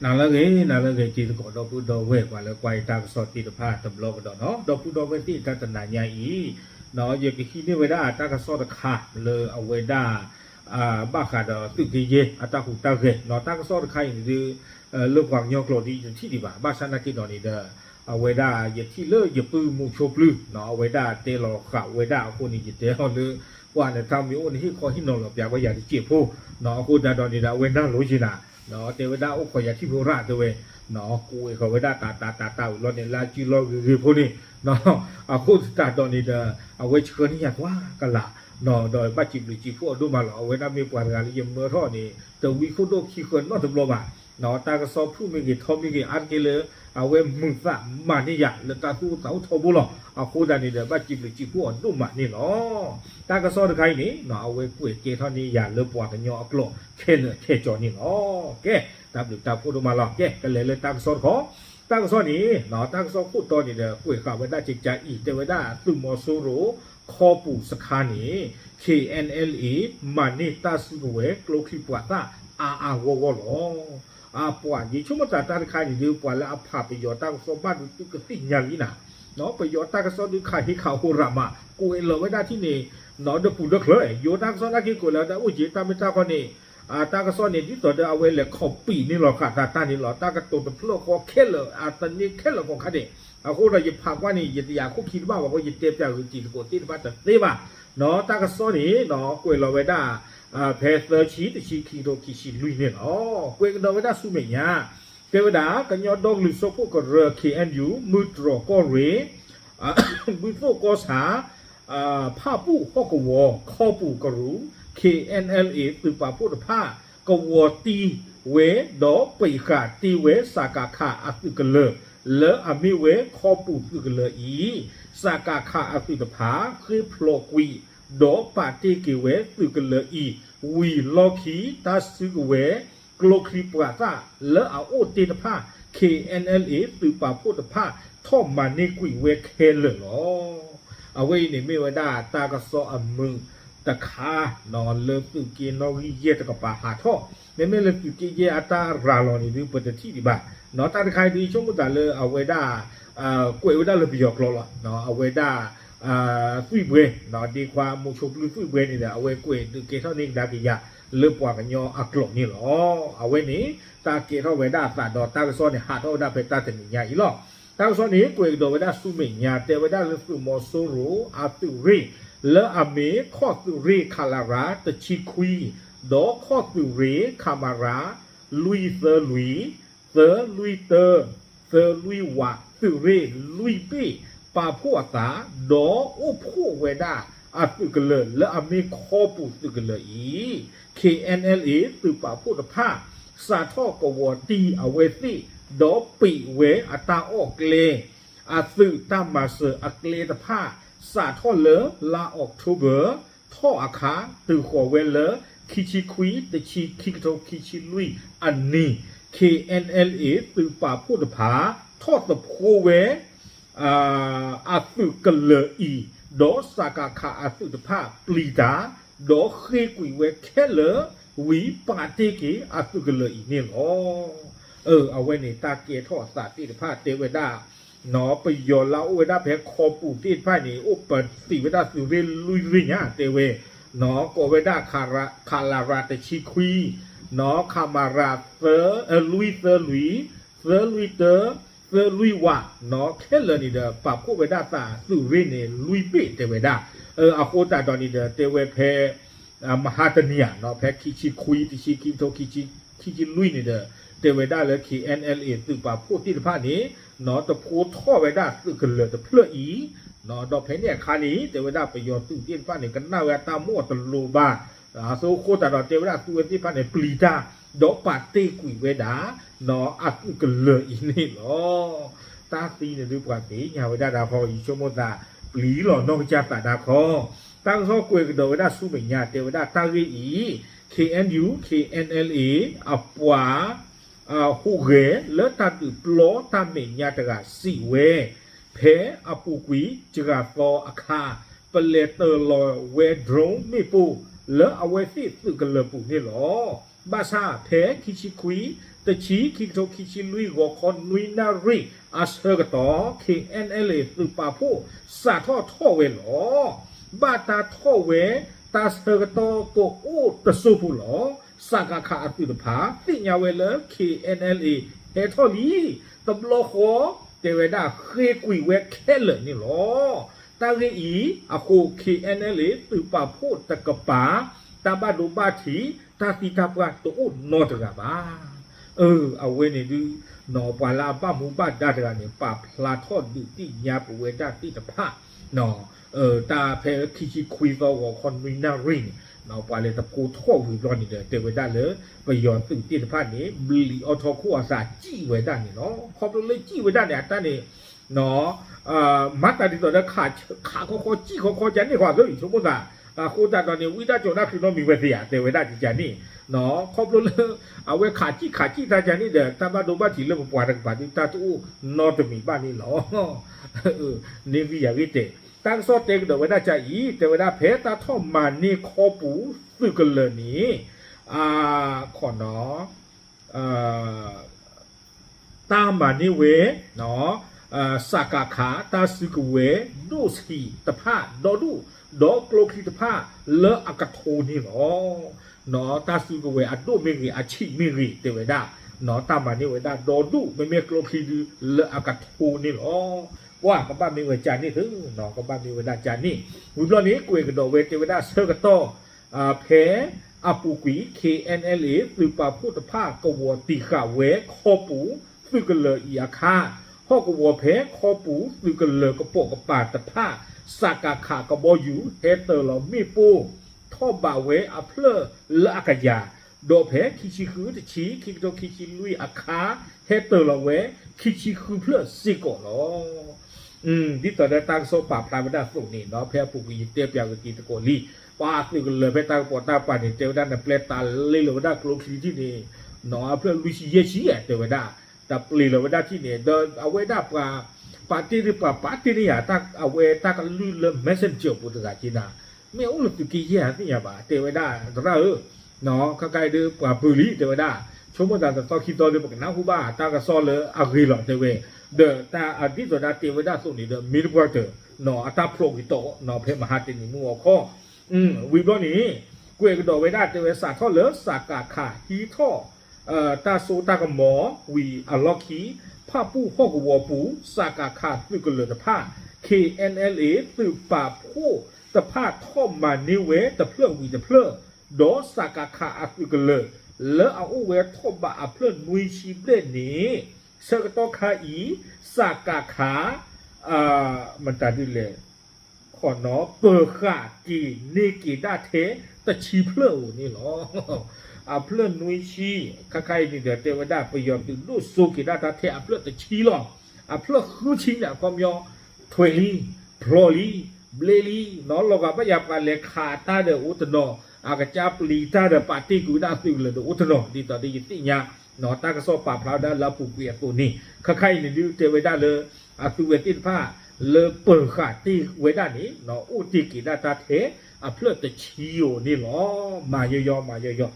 နၤလၢအဂ့ၤ နၤလၢအဂ့ၤ တံၤသကိးဒီပုၢ်ဒီဝဲၢ် ပှၤလၢကွၢ်ယတၢ်ကစီၣ်သ့ၣ်တဖၣ်တဘျီကဒီးနီၤ ဒီပုၢ်ဒီဝဲၢ်သ့ၣ်တၢ်တနၤညါအံၤ ယကဟံးန့ၢ်ဝဲဒၣ်တၢ်ကစီၣ်တခါလၢအဝဲဒၣ် ဘၣ်ဃးဒီးသုးက့ယဲၢ်အတၢ်ဟူးတၢ်ဂဲၤနီၤ တၢ်ကစီၣ်တခါအံၤန့ၣ်ဒုး လၢပှၤကညီကျိာ်ဒ်ယတထံၣ်ဒံးဘၣ် ဘၣ်ဆၣ်နာ်က့ဒီးန့ၣ်ဒီး အဝဲဒၣ်ယထံၣ်လၢယပုၢ်မုၢ်ဆိပျုၢ်နီၤ အဝဲဒၣ်တဲလီၤဃာ်ဝဲဒၣ်အဃိန့ၣ် ယတဲအီၤလၢ ပှၤန့ၣ်တၢ်မ့ၢ်အိၣ်န့ၣ် ဟ့ၣ်ခီဟ့ၣ်နီၤလီၤပျးဝဲယၤတစဲးဖိနီၤ အဃိသတးဒီးန့ၣ်ဒီး အဝဲနၢ်လိၤယံၤနၤ တဲဝဲဒၣ်အိၣ်ခိးယၤထံၣ်ဖိရၣ်တဲဝဲ ကွဲးဃာ်ဝဲဒၣ်တၢ်တၢ်တၢ်တၢ်အုးလီၤန့ၣ် လၢအစုလီၢ်ဂ့ၤဂ့ၤဖိန့ၣ် အဃိသတးဒီးန့ၣ်ဒီး အဝဲဆှၢန့ၢ်ယၤကွၢ်ကလာ် ဒီးဘၣ်စံးဘျုးစံးဖှိၣ်အီၤဒိၣ်မးလီၤ အဝဲဒၣ်မ့ၢ်ပှၤတဂၤလၢယမၢထီၣ်န့ၣ် တဝံခိၣ်ဒိၣ်ခံဃၢၤနီတဘျီဘၣ် တၢ်ကစီၣ်ဖုၣ်မ့ၢ်ဂ့ၤထီမ့ၢ်ဂ့ၤ အါတက့ၢ်လၢ အဝဲမုာ်သးမၤန့ၢ်ယၤလၢတၢ်သူၣ်အိၣ်သးအိၣ်ထီဘိလီၤ အဃိသတးန့ၣ်ဒီး ဘၣ်စံးဘျုးစံးဖှိၣ်အီၤဒိၣ်မးန့ၣ်လီၤ တၢ်ကစီၣ်တခါအံၤန့ၣ် အဝဲကွဲးကဲထီၣ်န့ၢ်ယၤလၢပှၤကညီအကျိာ်ခဲလၢာ်ထဲကၠီန့ၣ်လီၤ ကဲ တၢ်ဘျုးတၢ်ဖှိၣ်ဒိၣ်မးလီၤ ကဲ ကလဲၤလၢတၢ်ကစီၣ်တခီ တၢ်ကစီၣ်န့ၣ် တၢ်ကစီၣ်ခိၣ်တီန့ၣ်ဒီး ကွဲးဃာ်ဝဲဒၣ်ကကါအံၤ တဲဝဲဒၣ်သုးမီၤစိရိၤ ခီပူၤစခါန့ၣ် KNLA မၤန့ၢ်တၢ်စုကဝဲၤကျိချံမျိာ်သၣ်အါအါဂီၢ်ဂီၢ်လီၤ အပှၤယဆိကမိၣ်သးတၢ်တခါန့ၣ်ဒုး ပှၤလၢအဖးပယီၤတၢ်ကစီၣ်ဘၣ်ဒုးသုကသ့ၣ်ညါလံနၤ ပယီၤတၢ်ကစီၣ်ဒုးခးဟ့ခးဟိရၣ်မး ကွဲးလီၤဝဲဒၣ်ထံၣ်န့ၣ် ဒီပူၤဒီချၢ ယိၤတၢ်ကစီၣ်နာ်က့ကွဲးလီၤဝဲဒၣ်အိၣ်က့ၤတၢ်မ့ၢ်တၢ်ခီန့ၣ် တၢ်ကစီၣ်န့ၣ် ဒ်သိးဒီးအဝဲလဲၤ copy န့ၢ်လီၤဃာ်သးတၢ်န့ၣ်လီၤ တၢ်ကတိၤတဖျၢၣ်ဃီခဲလၢာ် အသန့ၤခဲလၢာ်ကီၢ်ခါန့ၣ် အဃိဒီးယဖးကွၢ်န့ၣ် ယတယာ်ခိၣ်ခံတဘၣ်ဘၣ်အဃိ ယတဲပၠးဂုာ်တံၤသကိးသ့ၣ်တဖၣ်တသ့ဘၣ် တၢ်ကစီၣ်န့ၣ် ကွဲးလီၤဝဲဒၣ် ဖဲသၢဆံ တဆံခံကထိခံဆံလွံၢ်န့ၣ်လီၤ ကွဲးကဒီးဝဲဒၣ်ဆူမဲာ်ညါ တဲဝဲဒၣ် ကညီဒီကလုာ်စၢဖှိၣ်ကရၢ KNU မုၢ်တြီၢ်ကီၢ်ရ့ၣ် ဘုသိၣ်ကီၢ်ဆၣ် ဖၣ်ပူၣ်ဟီၣ်ကဝီၤ ခီပူၤကရူၢ် KNLA သုးပာ်ဖှိၣ်တဖၣ် ကဝီၤတံၢ်ဝဲ ဒီးပံးဃာ်တ့ဝဲ စကခ အသုးကလၢၤ လၢအမ့ၢ်ဝဲခီပူၤသုးကလၢၤအံၤ စကခ အသုးတဖၣ် ဃ့ဖျိးကွံာ် ဒီးပာ်တ့ၢ်က့ၤဝဲသုးကလၢၤအံၤ ဝံၤလီၢ်ခံ တၢ်စုကဝဲၤ ကျိချံမျိာ်သၣ် လၢအအိၣ်တ့ၢ်တဖၣ် KNLA သုးပာ်ဖှိၣ်တဖၣ် ထီၣ်မၤန့ၢ်ကွံာ်ဝဲခဲလၢာ်လီၤ အဝဲအံၤန့ၣ်မ့ၢ်ဝဲဒၣ်တၢ်ကစီၣ်အမုာ်တခါ လၢသုးက့နီၣ်ဂံၢ်ယဲၢ်တကပၤဟးထီၣ် မ့မ့ၢ်လၢသုးက့ယဲၢ်အတၢ်ရၤလီၤန့ၣ်ဒုး ပတထံၣ်ဒံးဘၣ် တၢ်တခါအံၤဒုး ယဆိကမိၣ်သးလၢအဝဲဒၣ် ကွဲးဝဲဒၣ်လၢပယီၤကျိာ်လီၤ အဝဲဒၣ် သွံၣ်ဘှဲ ဒ့ခွါမူဆိဖျုသွံၣ်ဘှဲန့ၣ်ဒီး အဝဲကွဲးဒုးကဲထီၣ်န့ၢ်ကဒါက့ၤယၤ လၢပှၤကညီအကျိာ်န့ၣ်လီၤ. အဝဲန့ၣ် တၢ်ကဲထီၣ်ဝဲဒၣ်အသးဒီးတၢ်ကစီၣ်န့ၣ် ဟးထီၣ်ဝဲဒၣ်ဖဲတၢ်တနံၤညါအံၤလီၤ. တၢ်ကစီၣ်န့ၣ် ကွဲးကဒီးဝဲဒၣ်ဆူမဲာ်ညါ တဲဝဲဒၣ်လၢသုးမီၤစိရိၤအသုးရ့ၣ် လၢအမ့ၢ်ခီၣ်သုးရ့ၣ် ခလရ တဆံခွံ ဒီးခီၣ်သုးရ့ၣ် ခမရ လွံၢ်သၢလွံၢ် သၢလွံၢ်တၢ သၢလွံၢ်ဝး သုးရ့ၣ်လွံၢ်ဘ့ၣ် ပာ်ဖှိၣ်အသး ဒီးအိၣ်ဖှိၣ်ဝဲဒၣ်အသုးကလၢၤ လၢအမ့ၢ်ခီပူၤသုးကလၢၤအံၤ KNLA သုးပာ်ဖှိၣ်တဖၣ် စးထီၣ်ကဝီၤတံၢ်အဝဲသ့ၣ် ဒီးပံးဝဲအတၢ်အီၣ်ကျဲ အသုးတၢ်မၤစၢၤအကျဲတဖၣ် စးထီၣ်လၢလါအီးကထိဘၢၣ် ထီၣ်အခါ တုၤဃီၤဝဲလၢ ခံဆံခွံ တဆံ ခံကထိခံဆံလွံၢ်အနံၤ KNLA သုးပာ်ဖှိၣ်တဖၣ် ထီၣ်သဖှိဝဲ အသုးကလၢၤအံၤ ဒီးစကခအသုးတဖၣ်ပျံၤတၢ် ဒီးဃ့ကွံာ်ဝဲခဲလၢာ် ဝံၤပာ်တ့ၢ်က့ၤအသုးကလၢၤအံၤန့ၣ်လီၤ. အဝဲန့ၣ်တၢ်ကဲထီၣ်အသးသ့ၣ်တဖၣ်တဲဝဲဒၣ် ပယီၤလၢအအိၣ်ဝဲဒၣ်ဖဲခီပူၤသ့ၣ်တဖၣ်န့ၣ် အိၣ်ပသံးဝဲဒၣ်သုးရ့ၣ်လွံၢ်ရ့ၣ်ညါ တဲဝဲ ကိးဝဲဒၣ် ခလရ တဆံခွံ ခမရ လွံၢ်သၢလွံၢ် သၢလွံၢ်တၢ သၢလွံၢ်ဝး ခဲလၢာ်န့ၣ်ဒီး ပာ်ဖှိၣ်ဝဲဒၣ်သးသုးရ့ၣ်န့ၣ် လွံၢ်ဘ့ၣ်တဲဝဲဒၣ်. အဃိသတးဒီးန့ၣ်ဒီး တဲဝဲဖဲ မဟါတနံၤဧါ ဖဲခံဆံခွံ တဆံခံကထိ ခံဆံလွံၢ်န့ၣ်ဒီး တဲဝဲဒၣ်လၢ KNLA သုးပာ်ဖှိၣ်သ့ၣ်တဖၣ်န့ၣ် တဖှိထီၣ်ဝဲဒၣ်သုးကလၢၤတဖျၢၣ်အံၤ ဒီးဖဲန့ၣ်အခါန့ၣ် တဲဝဲဒၣ်ပယီၤသုးသ့ၣ်တဖၣ်န့ၣ် ကနၣ်ဝဲအတၢ်မိၣ်အတလိၤဘၣ် အဃိသတးဒီး တဲဝဲဒၣ်သုးဝဲသ့ၣ်တဖၣ်န့ၣ် ပျံၤတၢ် ဒီးပာ်တ့ၢ်ကွံာ်ဝဲဒၣ် အသုးကလၢၤအံၤန့ၣ်လီၤ. တၢ်သံန့ၣ်ဒုးပှၤသ့ၣ်ညါဝဲဒၣ်ဒၣ်ခီ ယဆိကမိၣ်သး ပျံၤလီၤနီၢ်ကစၢ်သးဒၣ်ခီ တၢ်ကစီၣ်ကွဲးကဒီးဝဲဒၣ်ဆူမဲာ်ညါ တဲဝဲဒၣ်တၢ်ဂ့ၢ်အံၤ KNU KNLA အပှၤ ဟူးဂဲၤလၢတၢ်ဒုးပျီတၢ်မဲာ်ညါတဂၤစံးဝဲ ဖဲအပူၤကွံာ်တဂၤသီအခါ ပလဲၤတၢၤလီၤဝဲ drone မ့ၣ်ပိၢ် လၢအဝဲသ့ၣ်သုးကလၢၤပူၤန့ၣ်လီၤ. ဘၣ်ဆၣ်ဖဲခံဆံခွံ တဆံ ခံကထိခံဆံလွံၢ် ဂီၤခီနွံနၣ်ရံၣ်အဆၢကတီၢ် K N L A သုးပာ်ဖှိၣ်စးထီၣ်ထီၣ်ဝဲလီၤ. ဘၣ်တၢ်ထီၣ်ဝဲ တၢ်ဆၢကတီၢ်ကအိၣ်တစိၢ်ဖိလီၤ. စကခ အသုးတဖၣ် သ့ၣ်ညါဝဲလၢ K N L A ဟဲထီၣ်လံ တဘျီဃီ တဲဝဲဒၣ်ဃ့ကွံာ်ဝဲခဲလၢာ်န့ၣ်လီၤ. တၢ်ဂ့ၢ်အံၤအဃိ K N L A သုးပာ်ဖှိၣ်တကပၤ တၢ်ဘၣ်ဒိဘၣ်ထံး တၢ်သံတၢ်ပှၢ်တအိၣ်နီတဂၤဘၣ်. အဝဲန့ၣ်ဒုး ပှၤလၢအဘၣ်မူဘၣ်ဒါတဂၤန့ၣ် ပာ်ဖျါထီၣ်ဒုးသ့ၣ်ညါပဝဲဒၣ်သ့ၣ်တဖၣ် တၢ်ဖဲခံဆံခွံသီဂီၤခီနွံနၣ်ရံၣ်န့ၣ် ပှၤလဲၤတဖိထီၣ်ဝံၤဘျီန့ၣ်ဒီး တဲဝဲဒၣ်လၢ ပယီၤသုးသ့ၣ်တဖၣ်န့ၣ် ဘျံးအီထီခိၣ်အသးစံၣ်ဝဲဒၣ်န့ၣ်လီၤ. ခီဖျိလၢစံၣ်ဝဲဒၣ်န့ၣ် အတၢ်န့ၣ် မၤသးဒ်သိးဒီး ခးခီခီစံၣ်ခီခီကန့ၣ်ဃီသ့ ဆိကမိၣ်သး အဃိသတးဒီးန့ၣ် ဝံဒၣ်ကၠီၤဒၣ်ချံနီတမံၤဝဲသ့ဧါ တဲဝဲဒၣ်ကန့ၣ် ခီဖျိလၢ အဝဲခးစံၣ်ခးစံၣ်တၢ်ကန့ၣ်ဒီး တၢ်ဘၣ်ဒိဘၣ်ထံးလၢပပှၤတကပၤဒုး တၢ်တအိၣ်နီတမံၤဘၣ်န့ၣ်လီၤ. န့ၣ်ဂံၢ်ယၤဂ့ၢ်တဲာ် တၢ်ကစီၣ်တဲကဒီးဝဲဒၣ်ကါအံၤ တဲဝဲဒၣ်ဖဲတၢ်ထီၣ်မၤန့ၢ်ခီပူၤသုးကလၢၤန့ၣ် ခီနီၤ တၢ်မၤန့ၢ်ဝဲ စကခ တၢ်စုကဝဲၤဒိၣ်ဆံးတဖၣ်ဒီဒူၣ် ဒီးကျိချံတဖၣ်လၢအကထိန့ၣ်လီၤ. တၢ်စုကဝဲၤအဒိၣ်မ့ၢ်ဂ့ၤ အဆံးမ့ၢ်ဂ့ၤ တဲဝဲဒၣ် တၢ်မၤန့ၢ်ဝဲဒၣ်ဒီဒူၣ် မ့မ့ၢ်ကျိချံဒုးလၢအကထိန့ၣ်လီၤ. ပှၤကဘၣ်မ့ၢ်ဝဲကန့ၣ်သ့ ကဘၣ်မ့ၢ်ဝဲဒၣ်ကန့ၣ် ဝံၤဘျီန့ၣ် ကွဲးကဒီးဝဲတဲဝဲဒၣ်ဆၢကတီၢ် ဖဲအပူၤကွံာ် K N L A သုးပာ်ဖှိၣ်တဖၣ်ကဝီၤတံာ်ဃာ်ဝဲခီပူၤသုးကလၢၤအံၤအခါ ဟီၣ်ကဝီၤဖဲခီပူၤသုးကလၢၤကပိာ်ကပၤတဖၣ် စကခ ကဘီယူၤ ဟဲတၢၤလီၤမ့ၣ်ပိၢ် ထီၣ်ဘးဝဲအဖျၢၣ်လၢအကယၤ ဒီးဖဲခံဆံဃုတဆံ ခံကထိခံဆံလွံၢ်အခါ ဟဲတၢၤလီၤဝဲ ခံဆံဃုဖျၢၣ်စ့ၢ်ကီးလီၤ. ဒ်သိးဒီးတၢ်ကစီၣ်ပာ်ဖျါဝဲဒၣ်အသိးန့ၣ် ဖဲအပူၤကွံာ်ယတဲပၠးက့ၤသကိးလံ ပှၤသုးကလၢၤဖဲတၢ်ကပိာ်တၢ်ကပၤန့ၣ် တဲဝဲဒၣ်နပျဲတၢ်လ့လီၤဝဲဒၣ်ကျိချံထံၣ်န့ၣ် အဖျၢၣ်လွံၢ်ဆံယဲၢ်ဆံ တဲဝဲဒၣ် တပျ့ၤလီၤဝဲဒၣ်ထံၣ်န့ၣ် ဒီးအဝဲဒၣ်ပှၤ ပာ်တ့ၢ်ဒ်ပှၤပာ်တ့ၢ်န့ၢ်ယၤ အဝဲတၢ်ကလုၢ်လၢ messenger ပူၤတဂၤက့နၤ မ့ၢ်အိၣ်လၢသုးက့ယဲၢ်သ့ၣ်ညါဘၣ် တဲဝဲဒၣ် သရၣ်ဧၢ ခါခါအံၤဒုးပှၤပၢၤလံ တဲဝဲဒၣ် ဆိကမိၣ်သးတသီခံသီဒီး ပကနၢ်ဟူဘၣ်တၢ်ကစီၣ်လၢအဂ့ၤလီၤ တဲဝဲ ဒီးတၢ်ဒ်သိးဒၣ်တဲဝဲဒၣ်အသိးန့ၣ်ဒီး မ့ၢ်တပှၢ်တၢၢ် အတၢ်ဖျိးက့ၤတီၢ် ဖဲမဟါတနံၤမုၢ်အီခီ ဝံၤဘျီန့ၣ် ကွဲးကဒီးဝဲဒၣ်တဲဝဲစးထီၣ်လၢ စကခ ဟံးထီၣ် တၢ်စိတၢ်ကမီၤဝံၤအလီၢ်ခံ ဖၣ်ပူၣ်ဟီၣ်ကဝီၤပူၤ စကခသုးကလၢၤတဖၣ် K N L A သုးပာ်ဖှိၣ်တဖၣ်ထီၣ်မၤန့ၢ်ဝဲတဖျၢၣ်ဝံၤတဖျၢၣ် ဒီးစကခအသုးကလၢၤ လၢအအိၣ်ဝဲထီၣ်ဘးအဖျၢၣ်နွံဆံဘျဲၣ်န့ၣ် ဆၢကတီၢ်ခါအံၤ စကခ မတၤဒ်လဲၣ် ခီနီၤပၢၤဃာ်က့ၤန့ၢ်က့ၤဒၣ်ထဲတဆံဖျၢၣ်ဧိၤန့ၣ်လီၤ. အဖျၢၣ်နွံဆံ ခါခါအံၤန့ၣ်ဒီး တဲဝဲဒၣ်ပယီၤသုးဒိၣ်စိက့ၤဒၣ်တၢ်ထဲအဖျၢၣ်တဆံလီၤ. အဖျၢၣ်ဃုဆံန့ၣ် အခီပညီ ထွဲလံ, ဖျိးလံ, ဘျ့လံ, နီၤလီၤဂာ်ဘၣ်ယၤပှၤလဲၤခးတၢ်ဒီးအိၣ်တနီၤ, အကစၢ်ပျံၤတၢ်ဒီးပာ်တ့ၢ်ကွံာ်ဝဲဒၣ်အသုးကလၢၤဒီးအိၣ်တနီၤ, ဒ်သိးဒီးယသ့ၣ်ညါ နီၤတၢ်ကစီၣ်ပာ်ဖျါဝဲဒၣ်လၢအပူၤကွံာ်အသိးန့ၣ်, ခါခါအံၤန့ၣ်ဒုးတဲဝဲဒၣ်လၢ အသုးဝဲသ့ၣ်တဖၣ် လၢပၢၤဃာ်တ့ၢ်ဝဲဒၣ်န့ၣ် အိၣ်တ့ၢ်က့ၤဒၣ်တၢ်ထဲအဖျၢၣ်တဆံဧိၤန့ၣ်လီၤ. မၤယီယီ မၤယီယီ,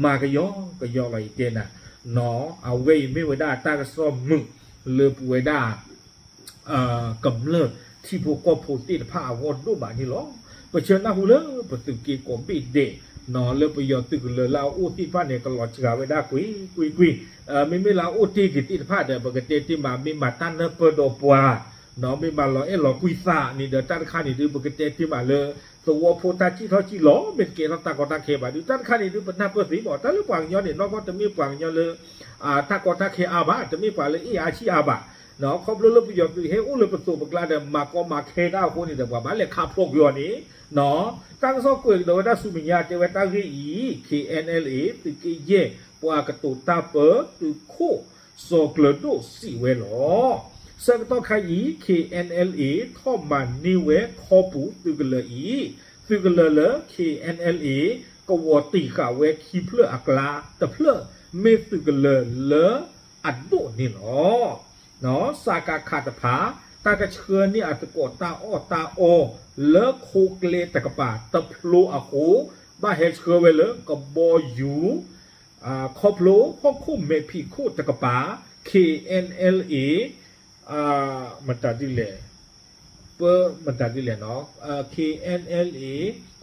မၤကယီကယီလီၤ ယတဲနၤ, နီၤ အဝဲအံၤမ့ၢ်ဝဲဒၣ်တၢ်ကစီၣ်မုာ်လၢပဝဲဒၣ် ကမျၢၢ်ထံဖိကီၢ်ဖိသ့ၣ်တဖၣ်အဂီၢ်ဒိၣ်မးန့ၣ်လီၤ. ပဆၢနၢ်ဟူလၢပသုးက့ကိးဘ့ၣ်ဒဲး နီၤလၢပယီၤသုးကလၢၤလၢအအိၣ်သ့ၣ်တဖၣ်န့ၣ် ကလီၤစှၤဝဲဒၣ်ကွ့ၢ်ကွ့ၢ်ကွ့ၢ်, မ့မ့ၢ်လၢအအိၣ်တ့ၢ်က့ၤသ့ၣ်တဖၣ်ဒီး ပကတဲတ့ၢ်မး မ့ၢ်မၤတၢ်နၢ်ပၢၢ်ဒီးပှၤ နီၤ မ့ၢ်မၤလီၤအဲၣ်လီၤကွံသးန့ၣ်ဒီး တၢ်တခါန့ၣ်ဒုး ပကတဲတ့ၢ်မးလၢ သဝီဖိတၢ်စံၣ်ထီၣ်စံၣ်လီၤ မ့ၢ်တကဲထီၣ်တၢ်ကီတၢ်ခဲဘၣ်ဒုး တၢ်တခါန့ၣ်ဒုး ပနၢ်ပၢၢ်သ့မး တၢ်လၢပှၤကညီန့ၣ် နီၢ်ကီၢ်တမ့ၢ်ပှၤကညီလၢ တၢ်ကီတၢ်ခဲအါဘၣ်, တမ့ၢ်ပှၤလၢအ့ၣ်အါဆံၣ်အါဘၣ်, ခီဖျိလၢပယီၤသုးဟဲအိၣ်လၢပသိးပကျါဒီး မၤကီမၤခဲတၢ်အဃိန့ၣ်ဒီး ပှၤဘၣ်လဲၤခးဖျိးကွံာ်အီၤန့ၣ် တၢ်ကစီၣ်ကွဲးကဒီးဝဲဒၣ်ဆူမဲာ်ညါ တဲဝဲတၢ်ဂ့ၢ်အံၤ K N L A သုးက့ယဲၢ် ပှၤကတိၤတၢ်ပၢသုးခိၣ် စီၤကျၢၤဒိၣ်စံးဝဲလီၤ. ဆၢကတီၢ်ခါအံၤ K N L A ထီၣ်မၤန့ၢ်ဝဲခီပူၤသုးကလၢၤအံၤ, သုးကလၢၤလၢ K N L A ကဝီၤတံာ်ဃာ်ဝဲခံဖျၢၣ်အကျါ တဖျၢၣ်မ့ၢ်သုးကလၢၤလၢအဒိၣ်န့ၣ်လီၤ. စကခတဖၣ် တၢ်ကဆှၢန့ၢ်အသကိးတၢ်အီၣ်တၢ်အီ လၢခိကျဲတကပၤတဖျိအဃိ ဘၣ်ဟဲဆှၢဝဲလၢကဘီယူၤ ခီဖျိဟီၣ်ခိၣ်မဲာ်ဖံးခိၣ်တကပၤ K N L A မတၤဒ်လဲၣ်, ပမတၤဒ်လဲၣ်နီၤ, K N L A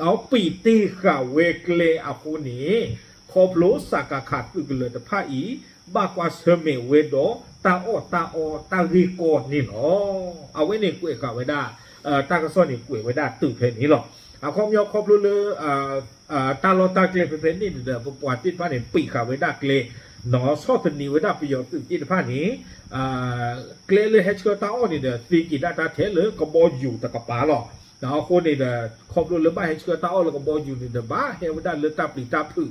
အပံးတ့ၢ်ဃာ်ဝဲကျဲအဃိန့ၣ် ခီဖျိစကခ သုးကလၢၤတဖၣ်အံၤ ဘၣ်ကွၢ်ဆၢၣ်မဲာ်ဝဲဒီးတၢ်အီၣ်တၢ်အီတၢ်ဂ့ၢ်ကီန့ၣ်လီၤ. အဝဲန့ၣ်ကွဲးဃာ်ဝဲဒၣ် တၢ်ကစီၣ်န့ၣ်ကွဲးဝဲဒၣ်တုၤဖဲန့ၣ်လီၤ. အခီပညီခီဖျိလၢ တၢ်လီၢ်တၢ်ကျဲဖဲဖဲန့ၣ်န့ၣ်ဒီး ပပှၤသ့ၣ်တဖၣ်န့ၣ် ပံးဃာ်ဝဲဒၣ်ကျဲ နီၢ်ဆီၣ်သနံးဝဲဒၣ်ပယီၤသုးသ့ၣ်တဖၣ်န့ၣ် ကျဲလၢဟဲဆှၢတၢ်အီၣ်န့ၣ်ဒီး သ့က့ၤဒၣ်တၢ်ထဲလၢကဘီယူၤတကပၤလီၤ. အဃိန့ၣ်ဒီး ခီဖျိလၢဘၣ်ဟဲဆှၢတၢ်အီၣ်လၢကဘီယူၤန့ၣ်ဒီး ဘၣ်ဟဲဝဲဒၣ်လၢတၢ်ပျံၤတၢ်ဖုး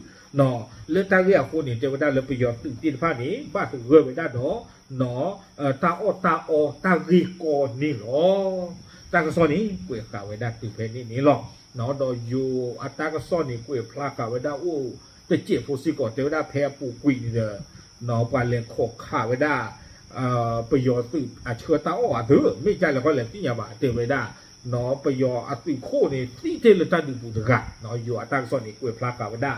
လၢတၢ်ဂ့ၢ်အဃိန့ၣ် တဲဝဲဒၣ်လၢပယီၤသုးသ့ၣ်တဖၣ်န့ၣ် ဘၣ်သဂၢၢ်ဝဲဒၣ်ဒီး တၢ်အီၣ်တၢ်အီတၢ်ဂ့ၢ်ကီန့ၣ်လီၤ. တၢ်ကစီၣ်န့ၣ် ကွဲးဃာ်ဝဲဒၣ်တုၤဖဲန့ၣ်န့ၣ်လီၤ. ဒီးယိၤအတၢ်ကစီၣ်န့ၣ် ကွဲးဖျါဃာ်ဝဲဒၣ်အိၣ်တစဲးဖိစ့ၢ်ကီး တဲဝဲဒၣ်ဖဲအပူၤကွံာ်န့ၣ်ဒီး ပှၤလဲၤခိးခးဝဲဒၣ် ပယီၤသုးအဆှၢတၢ်အီၣ်အသုး မ့ၢ်ကလဲၣ်ဃီလဲၣ်သ့ၣ်ညါဘၣ် တဲဝဲဒၣ် ပယီၤအသုးခိၣ်န့ၣ် သံတ့ၢ်လၢတၢ်ဒုးပူၤတဂၤ ယိၤအတၢ်ကစီၣ်န့ၣ် ကွဲးဖျါဃာ်ဝဲဒၣ်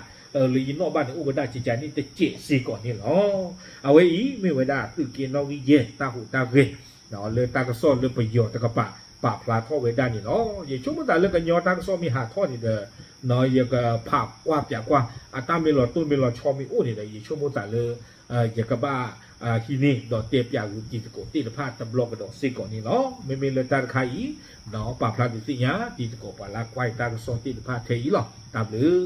လၢယနီၣ်ဘၣ်န့ၣ် အိၣ်ဝဲဒၣ်ကကန့ၣ်တစဲးစ့ၢ်ကီးန့ၣ်လီၤ. အဝဲအံၤမ့ၢ်ဝဲဒၣ် သုးက့နီၣ်ဂံၢ်ယဲၢ်တၢ်ဟူးတၢ်ဂဲၤ လၢတၢ်ကစီၣ်လၢပယီၤတကပၤ ပာ်ဖျါထီၣ်ဝဲဒၣ်န့ၣ်လီၤ. ယဆိကမိၣ်သးလၢကညီတၢ်ကစီၣ်မ့ၢ်ဟးထီၣ်န့ၣ်ဒီး ယကဖးကွၢ်ပၠးကွၢ် အတၢ်မ့ၢ်လီၤတိၢ်မ့ၢ်လီၤဆီမ့ၢ်အိၣ်န့ၣ်ဒီး ယဆိကမိၣ်သးလၢ ယကဘၣ် ဟံးန့ၢ်ဒီးတဲပၠးဂုာ်တံၤသကိးသ့ၣ်တဖၣ်တဘျီကဒီးစ့ၢ်ကီးန့ၣ်လီၤ. မ့မ့ၢ်လၢတၢ်တခါအံၤ ပာ်ဖျါဒုးသ့ၣ်ညါတံၤသကိးပှၤလၢကွၢ်တၢ်ကစီၣ်သ့ၣ်တဖၣ်ထဲအံၤလီၤ. တၢ်ဘျုး